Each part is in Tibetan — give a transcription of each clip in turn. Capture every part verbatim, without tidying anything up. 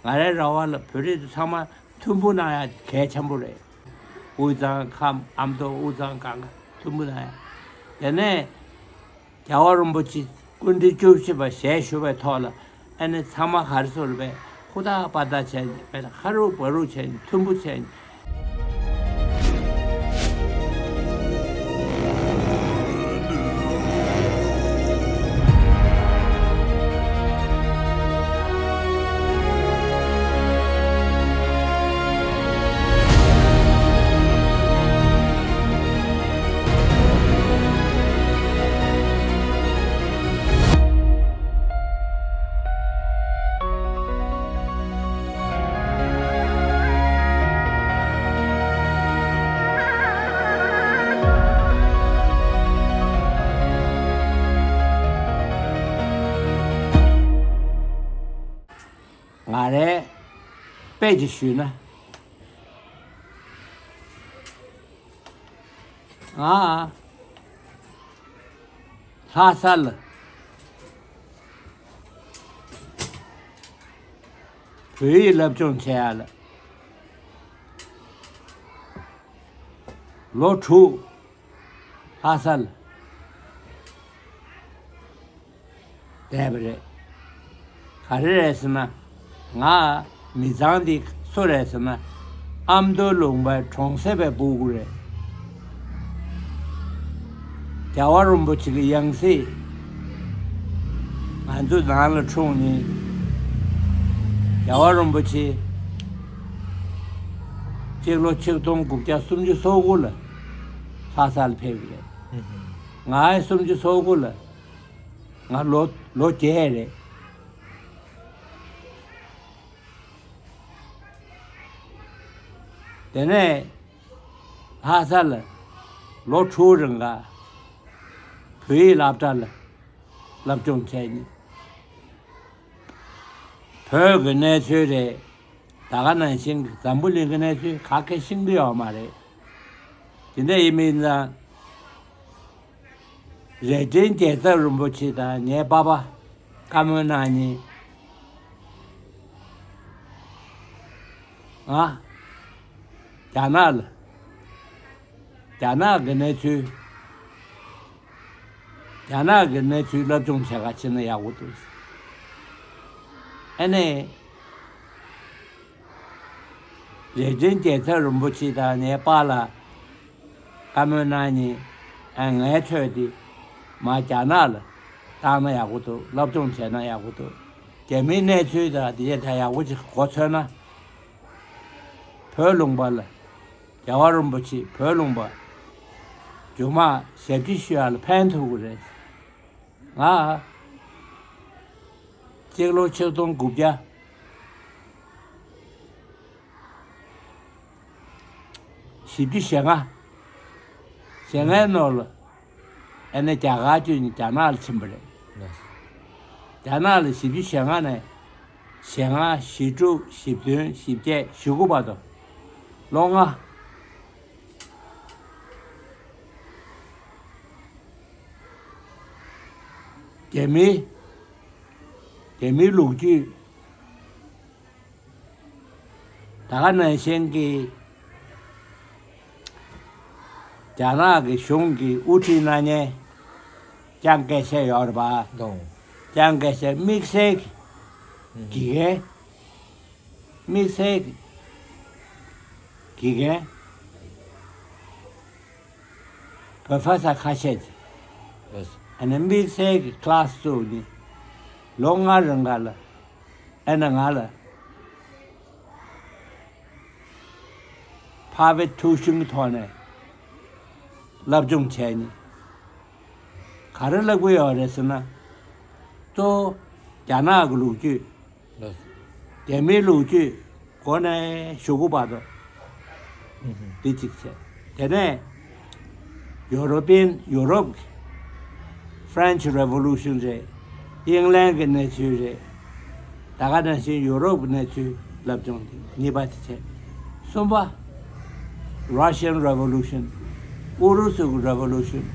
ང་རའི་རེ་བ་ལ་བོད་རིགས་ཚང་མ་མཐུན་པོ་གནང་ཡ་གལ་ཆེན་པོ་རེད། དབུས་གཙང་ཁམས་ཨ་མདོ་དབུས་གཙང་གང་ག་མཐུན་པོ་གནང་ཡ། དེ་ནས་རྒྱལ་བ་རིན་པོ་ཆེ་སྐུ་ཕྲེང་བཅུ་བཞི་པ་ཞལ་བཞུགས་པའི་ཐོག་ལ་ཨ་ནི་ཚང་མ་ག་རེ་ཟེར་བས་ཧུར་ཐག་པ་ཐག་བྱས་ནས་ཧ་རུ་བ་རུ་བྱས་ནས་མཐུན་པོ་བྱས་ནས། ང་རའི་དཔེ་ཅིག་ཞུས་ན། ང་ལྷ་ས་ལ་བོད་ཡིག་སློབ་སྦྱོང་བྱེད་ཡ་ལ་ལོ་དྲུག་ལྷ་ས་ལ་བསྡད་པ་རེད། ག་རེ་རེད་ཟེར་ན། ང་མི་ཚང་འདི་སུ་རེད་ཟེར་ན། ཨ་མདོ་ལུང་པའི་གྲོང་གསེབ་པའི་སྤུ་གུ་རེད། རྒྱལ་བ་རིན་པོ་ཆེ་གི་ཡང་སྲིད་ང་ཚོ་ནང་ལ་འཁྲུངས་ནས། རྒྱལ་བ་རིན་པོ་ཆེ་སྤྱི་ལོ་ཆིག་སྟོང་དགུ་བརྒྱ་སུམ་ཅུ་སོ་དགུ་ལ་ལྷ་ས་ལ་ཕེབས་པ་རེད། ང་ཨེ་སུམ་ཅུ་སོ་དགུ་ལ་ང་ལོ་ལོ་བརྒྱད་རེད། དེ་ནས་ལྷ་ས་ལ་ལོ་དྲུག་རིང་ག་བོད་ཡིག་སློབ་གྲྭ་ལ་སློབ་སྦྱོང་བྱས་ནས། བོད་ཀྱི་གནས་ཚུལ་རེད། ད་ག་ནང་བཞིན་གྱི་འཛམ་བུ་གླིང་གི་གནས་ཚུལ་ག་གེ་ཤེས་ཀྱི་ཡོད་མ་རེད། དེ་འདྲ་ཡིན་མིན་ཙང་། རྭ་སྒྲེང་རྒྱལ་ཚབ་རིན་པོ་ཆེ་དང་ངའི་པ་ཕ་བཀའ་མོལ་གནང་ནས། ང་རྒྱ་ནག་ལ། རྒྱ་ནག་གི་གནས་ཚུལ། རྒྱ་ནག་གི་གནས་ཚུལ་སློབ་སྦྱོང་བྱེད་ག་ཕྱིན་ན་ཡག་པོ་འདུག་ཨ་ནི། རྭ་སྒྲེང་རྒྱལ་ཚབ་རིན་པོ་ཆེ་དང་ངའི་པ་ལ་བཀའ་མོལ་གནང་ནས། ཨ་ངའི་ཚོད་དེ་མར་རྒྱ་ནག་ལ་བཏང་ན་ཡག་པོ་འདུག་སློབ་སྦྱོང་བྱས་ན་ཡག་པོ་འདུག་རྒྱ་མིའི་གནས་ཚུལ་དང་དེ་ཡས་ད་ཡག་པོ་ཅིག་གོ་ཚོད་ན། བོད་ལུང་པ་ལ། རྒྱལ་བ་རིན་པོ་ཆེ་བོད་ལུང་པ་མཇུག་མ་ཞབས་ཕྱི་ཞུ་ཡ་ལ་ཕན་ཐོགས་ཀྱི་རེད། ང་གཅིག་ལོ་ཆིག་སྟོང་དགུ་བརྒྱ་བཞི་བཅུ་ཞེ་ལྔ། ཞེ་ལྔའི་ནང་ལ་ཨ་ནི་རྒྱ་གར་བསྐྱོད་ནས་རྒྱ་ནག་ལ་ཕྱིན་པ་རེད། རྒྱ་ནག་ལ་བཞི་བཅུ་ཞེ་ལྔ་ནས་ཞེ་ལྔ། བཞི་དྲུག་བཞི་བདུན། བཞི་བརྒྱད། བཞི་དགུ་བར་དུ་ལོ་ལྔ། རྒྱ་མི། རྒྱ་མིའི་ལོ་རྒྱུས། ད་ག་ནང་བཞིན་གྱི་རྒྱ་ནག་གི་གཞུང་གི་དབུ་ཁྲིད་གནང་མཁན་ལྕམ་སྐད་ཆ་ཡོད་རེད་པ། དང་། ལྕམ་སྐད་ཆ་དམིགས་བསལ་གྱི་དགེ་རྒན། དམིགས་བསལ་གྱི་དགེ་རྒན། པོ་རོ་ཕེ་སར་ཁ་ཤས་ཅིག་ཨ་ནི་དམིགས་བསལ་གྱི་ཀི་ལ་སི་བཙུགས་ནས་ལོ་ལྔ་རིང་ག་ལ་ཨ་ནི་ང་ལ་ཕ་བའི་ཐུགས་ཤིང་གི་ཐོག་ནས་སློབ་སྦྱོང་བྱས་ནས་ག་རེ་བསླབ་ཀྱི་ཡོད་རེད་ཟེར་ན། གཙོ་བོ་རྒྱ་ནག་གི་ལོ་རྒྱུས། ལགས་སོ། རྒྱ་མིའི་ལོ་རྒྱུས་འགོ་ནས་གཞུག་གུ་བར་དུ། ཨུ་ཧུམ། འདི་གཅིག་བྱས། དེ་ནས་ཡོ་རོ་པན། ཡོ་རོབ་ཀྱི་French Revolution རེད། དབྱིན་ལན་གྱི་གནས་ཚུལ་རེད། ད་ག་ནང་བཞིན་ཡོ་རོབ་ཀྱི་གནས་ཚུལ་སློབ་སྦྱོང་དེ་གཉིས་པ་དེ་བྱས། གསུམ་པ། Russian Revolution། ཨུ་རུ་སུ་གི་Revolution།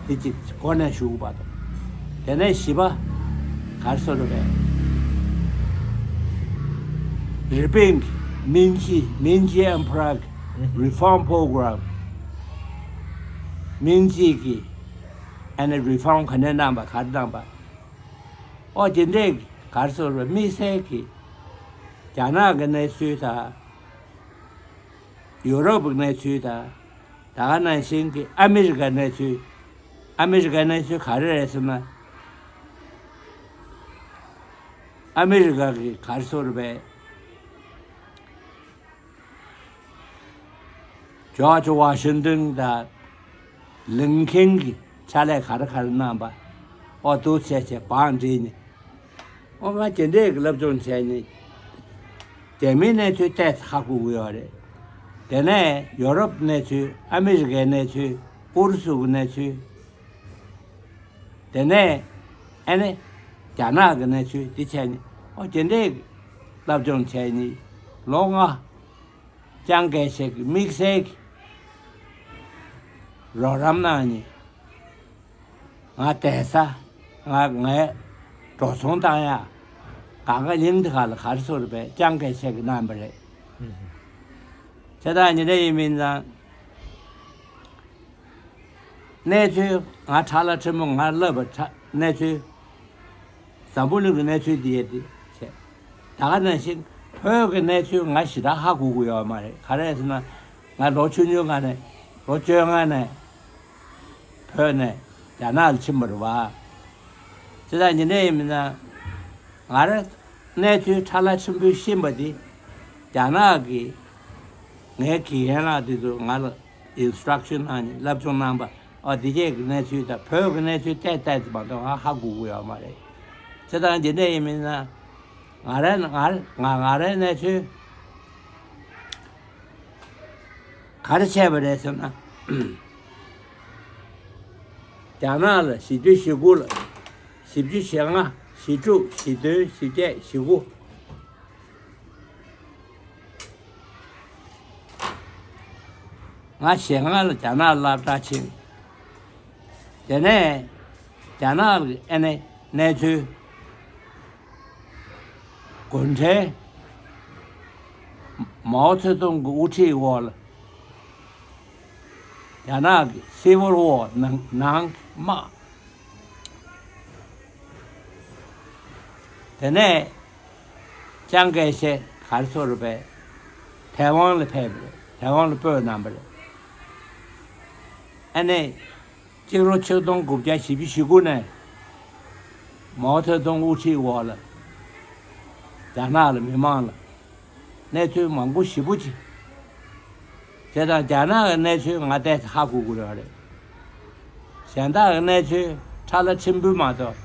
དེ་གཅིག་འགོ་ནས་གཞུག་གུ་བར་དུ། དེ་ནས་བཞི་པ་ག་རེ་ཟེར་དགོས་རེད། རི་པིན་གྱི་མིན་ཇི་མིན་ཇི་ཨེམ་པ་ར་གི་རི་ཕོམ་པོ་རོ་གྷ་རམ། མིན་ཇི་གི་ཨ་ནི་རི་ཕོམ་ག་ནས་གནང་པ་ག་རེ་གནང་པ། ཨོ་དེ་འདྲས་ག་རེ་ཟེར་བ་དམིགས་བསལ་གྱི་རྒྱ་ནག་གི་གནས་ཚུལ་དང་། ཡོ་རོབ་ཀྱི་གནས་ཚུལ་དང་། ད་ག་ནང་བཞིན་གྱི་ཨ་མི་རི་ཀའི་གནས་ཚུལ། ཨ་མི་རི་ཀའི་གནས་ཚུལ་ག་རེ་རེད་ཟེར་ན། ཨ་མི་རི་ཀ་གི་ག་རེ་ཟེར་བས། ཇོར་ཇི་ཝ་ཤིང་ཏོན་དང་ལིན་ཁེན་གྱི་ཕྱག་ལས་ག་རེ་ག་རེ་གནང་པ། ཨོ་འདུག་བྱས་བྱས་བང་བསྒྲིགས་ནས། ཨོ་ང་དེ་འདྲས་ཀྱི་སློབ་སྦྱོང་བྱས་ནས། རྒྱ་མིའི་གནས་ཚུལ་ཏོག་ཙམ་ཧ་གོ་གི་ཡོད་རེད། དེ་ནས་ཡོ་རོབ་གནས་ཚུལ་ཨ་མི་རི་ཀའི་གནས་ཚུལ་ཨུ་རུ་སུ་གི་གནས་ཚུལ། དེ་ནས་ཨ་ནི་རྒྱ་ནག་གི་གནས་ཚུལ་འདི་བྱས་ནས་ཨོ་དེ་འདྲས་ཀྱི་སློབ་སྦྱོང་བྱས་ནས་ལོ་ལྔ། ཅང་གེ་ཤེ་གི་དམིགས་བསལ་གྱི་རོགས་རམ་གནང་ནས། ང་བསྡད་ས། ང་ངའི་འགྲོ་སོང་བཏང་ཡ། གང་ག་ཉིན་དེ་ག་ལ་ག་རེ་ཟེར་བས་ཅང་གེ་ཤེ་གི་གནང་བ་རེད། བྱས་ཙང་ཉིན་རེ་ཡིན་མིན་ཙང་། གནས་ཚུལ་ང་ཁྲ་ལ་ཁྲི་མོ་ང་ལབ་པ་ཁྲ་གནས་ཚུལ། འཛམ་བུ་གླིང་གི་གནས་ཚུལ་འདི་ཡས་འདི་བྱས། ད་ག་ནང་བཞིན་བོད་ཀྱི་གནས་ཚུལ་ང་ཞེ་དྲག་ཧ་གོ་གི་ཡོད་མ་རེད། ག་རེ་ཟེར་ན། ང་ལོ་ཆུང་ཆུང་སྒང་ནས་ལོ་བཅོ་ལྔ་ནས་བོད་ནས་རྒྱ་ནག་ལ་ཕྱིན་པ་རེད་བ། དེ་དང་ཉིན་རེ་ཡིན་མིན་ན། ང་རང་གནས་ཚུལ་ཁྲ་ལ་ཆེན་པོས་ཤེས་པ་འདི་རྒྱ་ནག་གི་ངའི་དགེ་རྒན་ལགས་དེ་ཚོ་ང་ལ་ཨིན་སི་ཊྲག་ཤན་གནང་ནས་སློབ་སྦྱོང་གནང་པ། ཨ་འདི་གས་ཀྱི་གནས་ཚུལ་དང་བོད་ཀྱི་གནས་ཚུལ་ཏོག་ཙམ་མ་གཏོགས་ང་ཧ་གོ་གི་ཡོད་མ་རེད། དེ་དང་འདི་འདྲ་ཡིན་མིན་ན། ང་རའི་ང་ང་ང་རའི་གནས་ཚུལ་ག་རེ་བྱས་པ་རེད་ཟེར་ན། རྒྱ་ནག་ལ་བཞི་བཅུ་ཞེ་དགུ་ལ། བཞི་བཅུ་ཞེ་ལྔ། བཞི་དྲུག་བཞི་བདུན། བཞི་བརྒྱད། བཞི་དགུ། ང་ཞེ་ལྔ་ལ་རྒྱ་ནག་སློབ་གྲྭ་ཕྱིན། དེ་ནས་རྒྱ་ནག་གི་ཨ་ནི་གནས་ཚུལ། གུང་ཁྲན་མའོ་ཙེ་ཏུང་གི་དབུ་ཁྲིད་འོག་ལ་རྒྱ་ནག་གི་སི་ཝིལ་ཝར་ནང་ནང་དམག་དེ་ནས་ཅང་གེ་ཤེ་ག་རེ་ཟེར་བས་ཐའེ་ཝན་ལ་ཕེབས་པ་རེད། ཐའེ་ཝན་ལ་སྤོས་གནང་བ་རེད། ཨ་ནི་གཅིག་ལོ་ཆིག་སྟོང་དགུ་བརྒྱ་བཞི་བཅུ་ཞེ་དགུ་ནས་མའོ་ཙེ་ཏུང་དབུ་ཁྲིད་འོག་ལ་རྒྱ་ནག་ལ་མི་མང་ལ་གནས་ཚུལ་མང་པོ་ཞེ་པོ་ཅིག་དེ་དང་རྒྱ་ནག་གི་གནས་ཚུལ་ང་ཏོག་ཙམ་ཧ་གོ་གི་ཡོད་རེད། གཞན་དག་གི་གནས་ཚུལ་ཁྲ་ལ་ཆེན་པོ་མ་གཏོགས་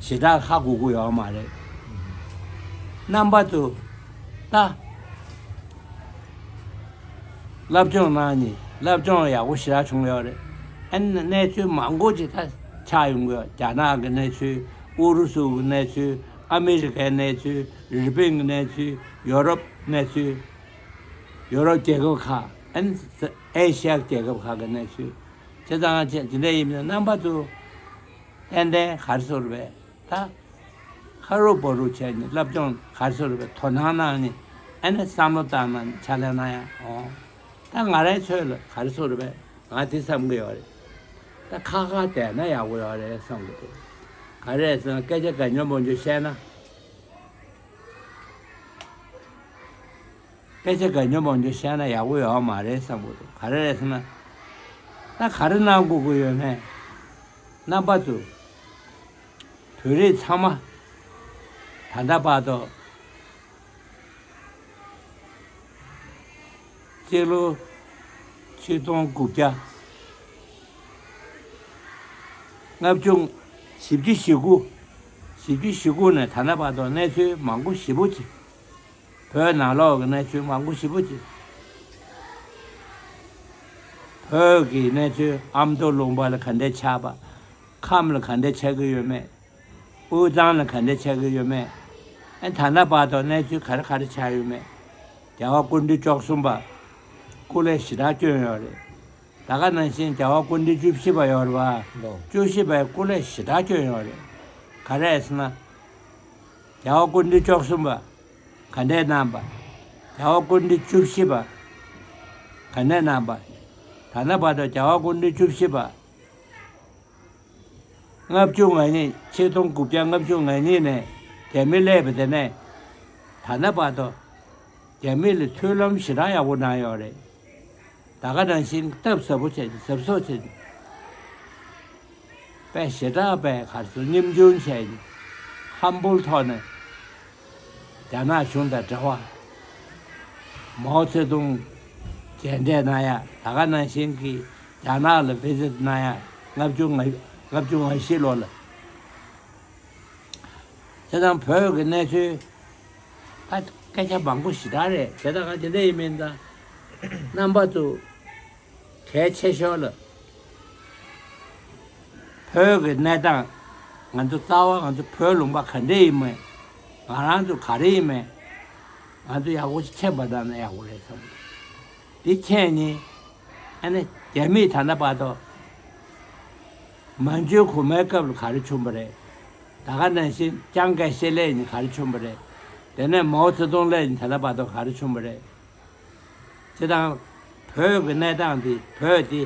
ཞེ་དྲག་ཧ་གོ་གི་ཡོད་མ་རེད། རྣམ་པ་ཚོ་ད་སློབ་སྦྱོང་གནང་ནས་སློབ་སྦྱོང་ཡག་པོ་ཞེ་དྲག་བྱུང་ཡོད་རེད། ཨ་ནི་གནས་ཚུལ་མང་པོ་ཅིག་ད་ཆགས་ཡོང་གི་ཡོད། རྒྱ་ནག་གི་གནས་ཚུལ། ཨུ་རུ་སུ་གི་གནས་ཚུལ། ཨ་མི་རི་ཀའི་གནས་ཚུལ། རི་པིན་གྱི་གནས་ཚུལ། ཡོ་རོབ་གནས་ཚུལ། ཡོ་རོབ་རྒྱལ་ཁབ་ཁག་ཨ་ནི་ཨེ་ཤི་ཡ་རྒྱལ་ཁབ་ཁག་གི་གནས་ཚུལ། དེ་དང་དེ་འདྲ་ཡིན་ན་རྣམ་པ་ཚོ་ཏན་ཏན་ག་རེ་ཟེར་བས་ད་ཧ་རུ་བ་རུ་བྱས་ནས་སློབ་སྦྱོང་ག་རེ་ཟེར་བས་དོ་སྣང་གནང་ནས་ཨ་ནི་བསམ་བློ་བཏང་ན་ཕྱག་ལས་གནང་ཡ་འོང་། ད་ང་རའི་ཚོད་ལ་ག་རེ་ཟེར་བས་ང་དེ་བསམ་གི་ཡོད་རེད། ད་ཁ་ཁ་བསྡད་ན་ཡག་པོ་ཡོད་རེད་བསམ་གི་འདུག་ག་རེ་ཟེར་ན་སྐད་ཆ་ག་ཉོ་མོ་ཉོ་བཤད་ན། སྐད་ཆ་ག་ཉོ་མ་ཉོ་བཤད་ན་ཡག་པོ་ཡོད་མ་རེད་བསམ་གི་འདུག་ག་རེ་རེད་ཟེར་ན། ད་ག་རེ་གནང་དགོས་ཀྱི་ཡོད་མེད། རྣམ་པ་ཚོ། བོད་རིགས་ཚང་མ། ད་ལྟ་བར་དུ། སྤྱི་ལོ་ཆིག་སྟོང་དགུ་བརྒྱ་ལྔ་བཅུ་ང་། བཞི་བཅུ་ཞེ་དགུ། བཞི་བཅུ་ཞེ་དགུ་ནས་ད་ལྟ་བར་དུ་གནས་ཚུལ་མང་པོ་ཞེ་པོ་ཅིག་བོད་ནང་ལོགས་ཀྱི་གནས་ཚུལ་མང་པོ་ཞེ་པོ་ཅིག་བོད་ཀྱི་གནས་ཚུལ་ཨ་མདོ་ལུང་པ་ལ་ག་འདྲས་ཆགས་པ། ཁམས་ལ་ག་འདྲས་ཆགས་ཀྱི་ཡོད་མེད། དབུས་གཙང་ལ་ག་འདྲས་ཆགས་ཀྱི་ཡོད་མེད། ཨ་ད་ལྟ་བར་དུ་གནས་ཚུལ་ག་རེ་ག་རེ་ཆགས་ཡོད་མེད། རྒྱལ་བ་སྐུ་ཕྲེང་བཅུ་གསུམ་པ་སྐུ་ལས་ཞེ་དྲག་བསྐྱོན་ཡོད་རེད། ད་ག་ནང་བཞིན་རྒྱལ་བ་སྐུ་ཕྲེང་བཅུ་བཞི་པ་ཡོད་རེད་བ། ལོ། བཅུ་བཞི་པའི་སྐུ་ལས་ཞེ་དྲག་བསྐྱོན་ཡོད་རེད། ག་རེ་ཟེར་ན། རྒྱལ་བ་སྐུ་ཕྲེང་བཅུ་གསུམ་པ་ག་འདྲས་གནང་པ། རྒྱལ་བ་སྐུ་ཕྲེང་བཅུ་བཞི་པ་ག་འདྲས་གནང་པ། ད་ལྟ་བར་དུ་རྒྱལ་བ་སྐུ་ཕྲེང་བཅུ་བཞི་པ་ལྔ་བཅུ་ང་གཉིས། ཆིག་སྟོང་དགུ་བརྒྱ་ལྔ་བཅུ་ང་གཉིས་ནས་རྒྱ་མི་སླེབས་པ་དེ་ནས་ད་ལྟ་བར་དུ་རྒྱ་མི་ལ་མཐུན་ལམ་ཞེ་དྲག་ཡག་པོ་གནང་ཡོད་རེད། ད་ག་ནང་བཞིན་སྟབས་ཟབ་པོ་བྱས་ནས་གཟབ་གཟབ་བྱས་ནས་དཔེ་ཞེ་དྲག་དཔེ་ག་རེ་ཟེར། སྙོམས་ཆུང་བྱས་ནས་ཧམ་བུལ་ཐོག་ནས་རྒྱ་ནག་གཞུང་དང་འབྲེལ་བ། མའོ་ཙེ་ཏུང་མཇལ་འཕྲད་གནང་ཡ། ད་ག་ནང་བཞིན་གྱི་རྒྱ་ནག་ལ་བི་ཛིཊ་གནང་ཡ། ལྔ་བཅུ་ང་ལྔ་བཅུ་ང་བཞི་ལོ་ལ། བྱས་ཙང་བོད་ཀྱི་གནས་ཚུལ་ད་སྐད་ཆ་མང་པོ་ཞེ་དྲག་རེད། བྱས་ཙང་ང་དེ་འདྲ་ཡིན་མིན་ད་རྣམ་པ་ཚོ་གལ་ཆེ་ཤོས་ལ་བོད་ཀྱི་གནས་སྟངས། ང་ཚོ་རྩ་བ་ང་ཚོ་བོད་ལུང་པ་ག་འདྲ་ཡིན་མིན། ང་རང་ཚོ་ག་རེ་ཡིན་མིན། ང་ཚོ་ཡག་པོ་ཞིག་མཁྱེན་པ་ན་ཡག་པོ་རེད་བསམ། འདི་མཁྱེན་ནས་ཨ་ནི་རྒྱ་མིས་ད་ལྟ་བར་དུ་མན་ཇུ་གོང་མའི་སྐབས་ལ་ག་རེ་བྱུང་བ་རེད། ད་ག་ནང་བཞིན་ཅང་ཀའེ་ཤེ་སླེབས་ནས་ག་རེ་བྱུང་བ་རེད། དེ་ནས་མའོ་ཙེ་ཏུང་སླེབས་ནས་ད་ལྟ་བར་དུ་ག་རེ་བྱུང་བ་རེད། བྱས་ཙང་བོད་ཀྱི་གནས་སྟངས་འདི། བོད་འདི་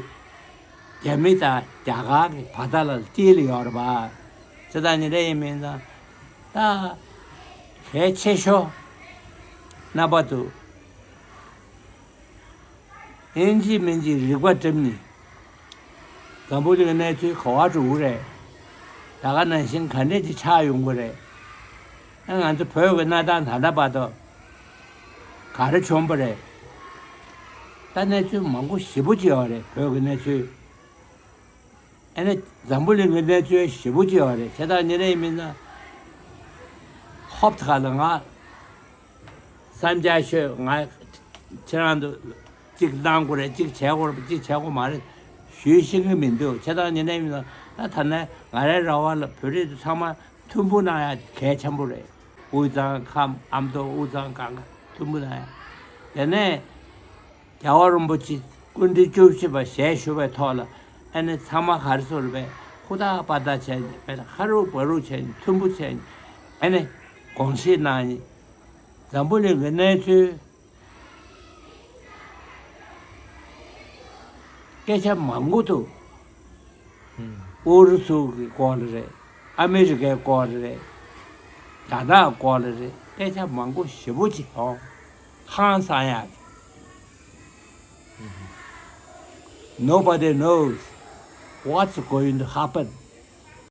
རྒྱ་མི་དང་རྒྱ་གར་གྱི་བར་ཐག་ལ་དཀྱིལ་ལ་ཡོད་རེད་པ། བྱས་ཙང་ཉིན་རེ་ཡིན་མིན་ཙང་ད་གལ་ཆེ་ཤོས་རྣམ་པ་ཚོ་ཨིན་ཇི་མིན་ཇི་རིག་པ་བསྒྲིམས་ནས། འཛམ་བུ་གླིང་གི་གནས་ཚུལ་ག་པར་འགྲོ་གི་རེད། ད་ག་ནང་བཞིན་ག་འདྲས་ཅིག་ཆགས་ཡོང་གི་རེད། ཨ། ང་ཚོ་བོད་ཀྱི་གནས་སྟངས་ད་ལྟ་བར་དུ་ག་རེ་བྱུང་བ་རེད། ད་གནས་ཚུལ་མང་པོ་ཞེ་པོ་ཅིག་ཡོད་རེད། བོད་ཀྱི་གནས་ཚུལ། ཨ་ནི་འཛམ་བུ་གླིང་གི་གནས་ཚུལ་ཞེ་པོ་ཅིག་ཡོད་རེད། བྱས་ཙང་ཉིན་རེ་ཡིན་མིན་ན་ཧོབ་ཐ་ལ་ང་གསར་འགྱུར་ཤོད། ང་ཁྱེད་རང་ཚོ་གཅིག་གནང་དགོས་རེད། གཅིག་བྱེད་དགོས་རེད། གཅིག་བྱེད་དགོས་མ་རེད་ཞུས་ཤེས་ཀྱི་མི་འདུག་བྱས་ཙང་ཉིན་རེ་ཡིན་མིན་ན་ད་ད་ནས་ང་རའི་རེ་བ་ལ་བོད་རིགས་ཚོ་ཚང་མ་མཐུན་པོ་གནང་ཡ་གལ་ཆེན་པོ་རེད། དབུས་གཙང་ཁམས། ཨ་མདོ། དབུས་གཙང་སྒང་ག་མཐུན་པོ་གནང་ཡ། དེ་ནས་རྒྱལ་བ་རིན་པོ་ཆེ་སྐུ་ཕྲེང་བཅུ་བཞི་པ་ཞལ་བཞུགས་པའི་ཐོག་ལ་ཨ་ནི་ཚང་མ་ག་རེ་ཟེར་རེད་པས། ཧུར་ཐག་པ་ཐག་བྱས་ནས་དཔེ་ཧ་རུ་བ་རུ་བྱས་ནས་མཐུན་པོ་བྱས་ནས་ཨ་ནི་དགོངས་བཞེས་གནང་ཡིན། འཛམ་བུ་གླིང་གི་གནས་ཚུལ་སྐད་ཆ་མང་པོ་འདུག་ཨུ་རུ་སུ་གི་སྐོར་ལ་རེད། ཨ་མི་རི་ཀའི་སྐོར་ལ་རེད། རྒྱ་ནག་སྐོར་ལ་རེད། སྐད་ཆ་མང་པོ་ཞེ་པོ་ཅིག་ཡོང་། ཧང་སང་ཡག་གི། Nobody knows what's going to happen.